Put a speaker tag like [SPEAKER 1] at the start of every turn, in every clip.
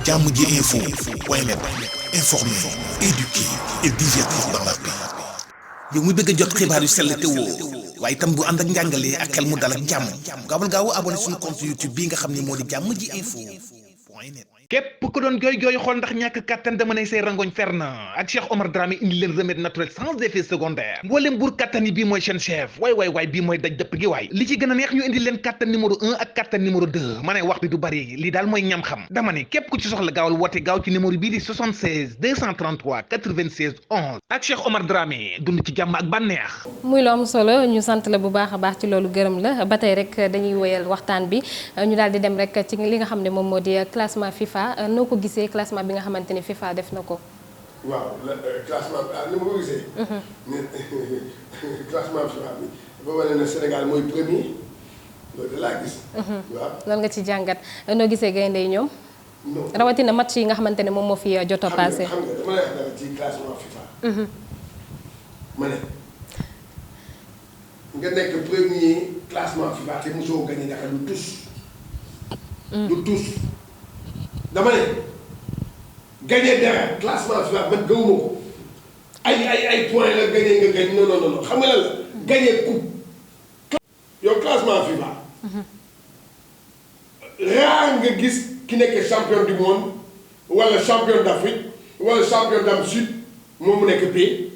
[SPEAKER 1] jàmm ji info point net, informer, éduquer et divertir dans la paix. yow mu bëgg a jot xibaar yu sell te woo waaye itam bu ànd ak njàngalee ak xel mu dal ak jàmm gaawal gaaw abonné suñu compte YouTube bi nga xam ne moo di jàmm ji info point net.
[SPEAKER 2] képp ku doon jooy xool ndax ñàkk kàttan dama ne say rangoñ fer na ak Cheikh Omar Dramé indi leen remède naturel sans effet secondaire mboolem buur kàttan yi bii mooy seen chef waay bii mooy daj dëpp gi waay li ci gën a neex ñu indi leen kàttan numéro 1 ak kàttan numéro 2 ma ne wax bi du bari lii daal mooy ñam xam dama ne képp ku ci soxla gaawal woote gaaw ci numéro bii di 76 233 96 11 ak Cheikh Omar Dramé dund ci jàmm ak bànneex.
[SPEAKER 3] muy lu am solo ñu sant la bu baax a baax ci loolu gërëm la ba tey rek dañuy woyal waxtaan bi ñu daal di dem rek ci li nga xam ne moom moo di classement FIFA noo ko gisee classement bi nga xamante ni FIFA def na ko.
[SPEAKER 4] waaw classement ni ma ko gisee. classement FIFA bi dafa wane ne Sénégal mooy premier loolu da laa gis. waaw
[SPEAKER 3] lan nga ci jàngat noo gisee gaynde yi ñoom.
[SPEAKER 4] non
[SPEAKER 3] rawatina match yi nga xamante ne moom moo fi jot a passé.
[SPEAKER 4] xam nga dama lay wax dara ci classement FIFA. ma ne nga nekk premier classement FIFA te mosoo gagné naka du tus. du tus. dama ne gagné dara classement FIFA man gëwuma ko ay point la gagné nga gañ non xam nga lan la gagné coupe yow classement FIFA rare nga gis ki nekk champion du monde wala champion d'Afrique wala champion d'Amérique Sud moom mu nekk pays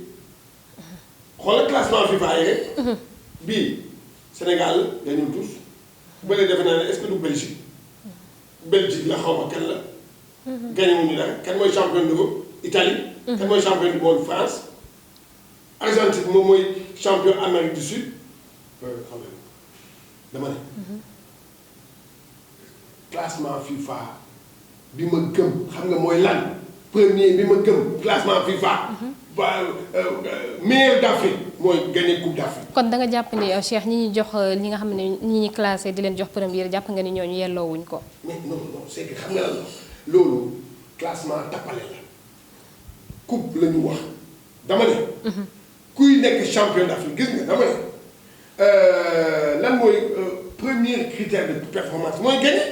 [SPEAKER 4] xoolal classement FIFA yi rek bii Sénégal dañu tous bële defe naa ne est-ce que du Belgique la xaw ma kan la. gagné wuñu dara kan mooy champion d'Europe Italie. kan mooy champion du monde France. Argentine moom mooy champion Amérique du Sud. xam nga dama ne. classement FIFA bi ma gëm xam nga mooy lan premier bi ma gëm classement FIFA. ba meilleur d'Afrique mooy gagné coupe d'Afrique.
[SPEAKER 3] kon da nga jàpp ni Cheikh ñi ñuy jox li nga xam ne ñi ñuy classé di leen jox première jàpp nga ni ñooñu yelloowuñ ko.
[SPEAKER 4] mais non c'est que xam nga lan la loolu classement tappale la coupe la ñu wax dama ne. kuy nekk champion d'Afrique gis nga dama ne lan mooy premier critère de performance mooy gagné.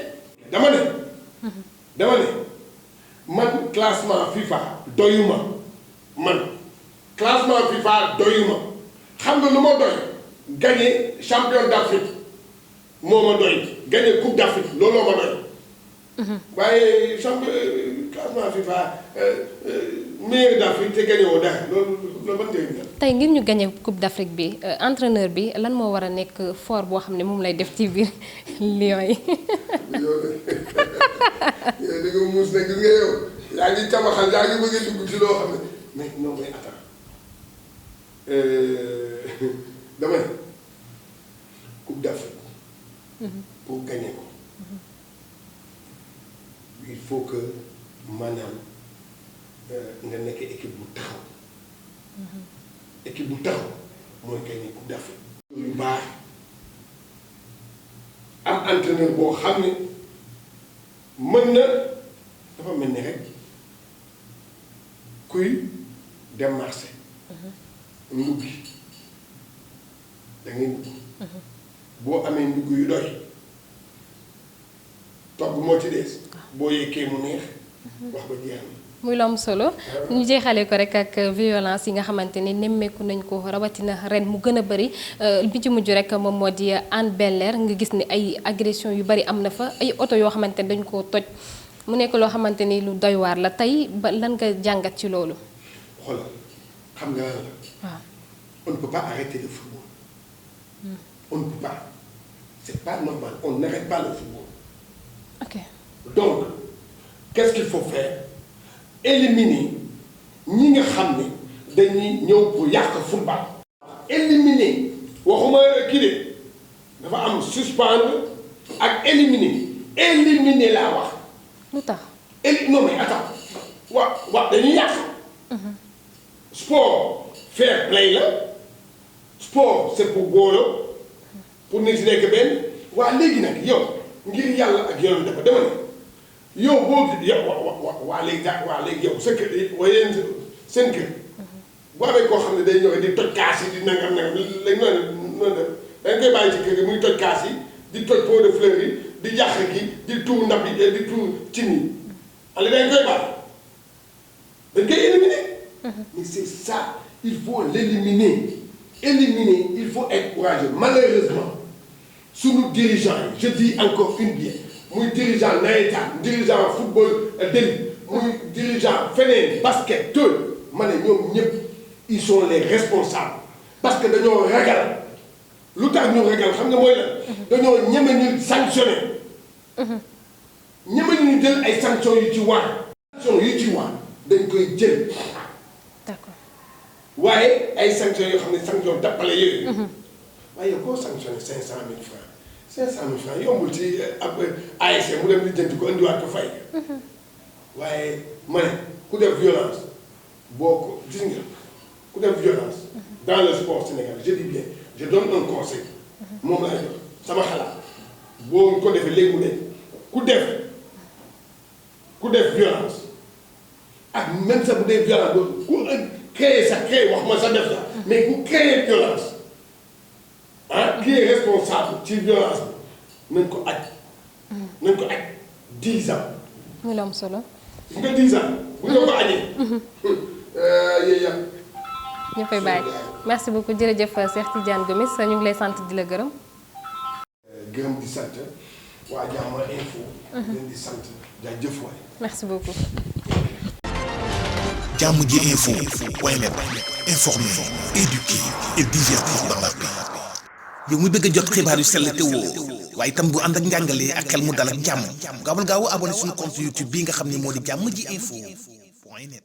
[SPEAKER 4] dama ne man classement FIFA doyuma man classement FIFA doyuma xam nga lu ma doy gagné champion d'Afrique moo ma doy gagné coupe d'Afrique looloo ma doy. waaye classement FIFA meilleur d'Afrique te gagné woo dara loolu ban njëriñ la.
[SPEAKER 3] tey ngir ñu gagné coupe d'Afrique bi entraîneur bi lan moo war a nekk fort boo xam ne moom lay def ci biir Lions yi.
[SPEAKER 4] yow da nga muus nag gis nga yow yaa ngi tabaxal yaa ngi bëgg a dugg ci loo xam ne mais non mais attends dama ne coupe d'Afrique pour gagner ko il faut que maanaam nga nekk équipe bu taxaw équipe bu taxaw mooy gagner coupe d'Afrique yu baax am entraîneur boo xam ne mën na dafa mel ni rek kuy dem marché ndugg da ngay ndugg boo amee ndugg yu doy togg moo ci des boo yekkee mu neex wax ba jeex na.
[SPEAKER 3] muy lu am solo ñu jeexale ko rek ak violence yi nga xamante ni nemmeeku nañ ko rawatina ren mu gën a bëri bi ci mujj rek moom moo di Hann Bel-Air nga gis ni ay agression yu bëri am na fa ay oto yoo xamante ni dañ koo toj mu nekk loo xamante ni lu doy waar la tey ba lan nga jàngat ci loolu.
[SPEAKER 4] xoolal xam nga lan la.
[SPEAKER 3] waaw
[SPEAKER 4] on ne peut pas arrêter le football. on ne peut pas c'est pas normal on n'arrête pas le football.
[SPEAKER 3] ok
[SPEAKER 4] donc qu'est-ce qu'il faut faire éliminer ñi nga xam ne dañuy ñëw pour yàq football. éliminer waxuma kii de dafa am suspendre ak éliminer laa wax.
[SPEAKER 3] lu tax.
[SPEAKER 4] non mais attends wa dañuy yàq. sport fair play la sport c'est pour góolo pour nit nekk benn waa léegi nag yow ngir yàlla ak yoon dafa dama ne yow boo yow waa léegi yow sa kër waaye seen kër boo amee koo xam ne day ñëw di toj kaas yi di nangam léegi noonu def da nga koy bàyyi ci kër gi muy toj kaas yi di toj pot de fleurs yi di yàq gi di tuur ndab yi di tuur cin yi xale dañ koy baax dañ koy éliminer. mais c'est ça il faut l'éliminer il faut être courageux malheureusement sunu dirigeants yi je dis encore une bien muy dirigeant nawetaan dirigeant football d'élite muy dirigeant feneen basket tout ma ne ñoom ñëpp ils sont les responsables parce que dañoo ragal lu tax ñu ragal xam nga mooy la dañoo ñeme ñu sanctionné ñeme ñu jël ay sanctions yu ci war sanctions yu ci war dañ koy jël
[SPEAKER 3] d'accord
[SPEAKER 4] waaye ay sanctions yoo xam ne sanctions tappale yooyu waaye yow koo sanctionné 500 000 francs 500 000 francs yombul ci ab ASC mu dem di jënd ko indiwaat ko fay waaye ma ne ku def violence boo ko gis nga ku def violence dans le sport sénégalais je dis bien je donne un conseil moom laay jox sama xalaat boo ko defee léegi mu ne ku def violence ak même sax bu dee violence boobu ku créer sax créer wax ma sa def la mais ku créer violence qui est responsable ci violence bi nañ ko aj 10 ans.
[SPEAKER 3] mu la am solo.
[SPEAKER 4] nga 10 ans. bu ñu ko ajee. yéen yàq.
[SPEAKER 3] ñu fay bàyyi merci beaucoup jërëjëf Cheikh Tidiane Gomis ñu ngi lay sant di la gërëm.
[SPEAKER 4] gërëm di sant waa Jàmma Info. leen di sant jaajëf waay.
[SPEAKER 3] merci beaucoup.
[SPEAKER 1] Jàmm ji info point net informer, éduquer et divertir dans la paix. yow muy bëgg a jot xibaar yu sell te woo waaye itam bu ànd ak njàngalee ak xel mu dal ak jàmm gaawal gaaw abonné suñu compte YouTube bii nga xam ne moo di Jàmm ji info point net.